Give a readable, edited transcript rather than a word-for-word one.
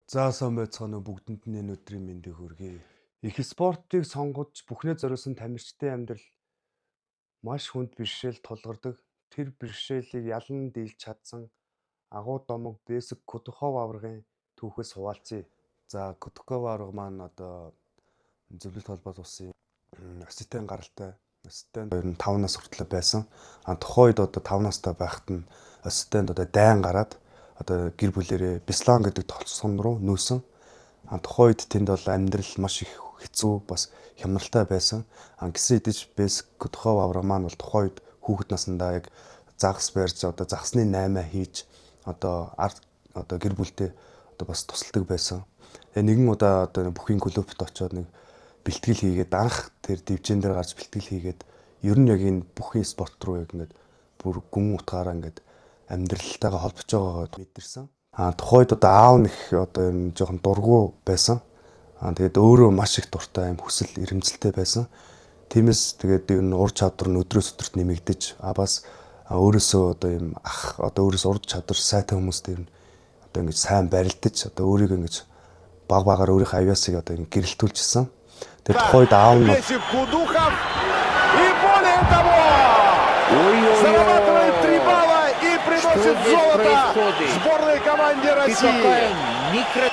За, сайн байцгаана уу, бүгдэнд нь энэ өдрийн мэндийг хүргэе. Их спортыг сонгож бүхнээ зориулсан тамирчдын амьдрал маш хүнд бэрхшээл тулгардаг. Тэр бэрхшээлийг ялан дийлж чадсан агуу домог Бесик Кудухов аваргын түүхээс хуваалцъя. За, Кудухов аварга маань одоо Зөвлөлт Холбоот улсын Осетин гаралтай. Осетинд ер нь 5 нас хүртэл байсан. А тухайн үед одоо 5 настай байхад нь Осетинд одоо дайн гараад одоо гэр бүлэрээ Беслан гэдэг толцсон руу нүүсэн. А тухайн үед тэнд бол амьдрал маш их хэцүү, бас хямралтай байсан. А гэсэн хэдий ч Бесик Кудухов аварга маань бол тухайн үед хүүхэд насндаа яг загас барьж, одоо загасны наймаа хийж, одоо ард одоо гэр бүлтэй одоо бас тусалдаг байсан. Тэгээ нэгэн удаа одоо бүхийн клубт очиод нэг бэлтгэл хийгээд, анх тэр дивжин дээр гарч бэлтгэл хийгээд, ер нь яг энэ бүхийн спорт руу яг ингээд бүр гүн утгаараа ингээд амьдралтайгаа холбож байгаагаа мэдэрсэн. А тухайн үед одоо аав нэх одоо ер нь жоохон дургүй байсан. А тэгээд өөрөө маш их дуртай, юм хүсэл эрмэлзэлтэй байсан. Тиймээс тэгээд ер нь ур чадвар нь өдрөөс өдөрт нэмэгдэж, а бас өөрөөсөө одоо юм ах одоо өөрөөс ур чадвар сайтай хүмүүстэй ер нь одоо ингэж сайн барилдаж, одоо өөрийгөө ингэж баг багаар өөрийнхөө авьяасыг одоо ингэ гэрэлтүүлжсэн. Тэгээд тухайн үед аав нь Бесик Кудухов. И более того, зарабатывает 3 балла и приносит Что здесь золото происходит? сборной команде Ты России. такая некра...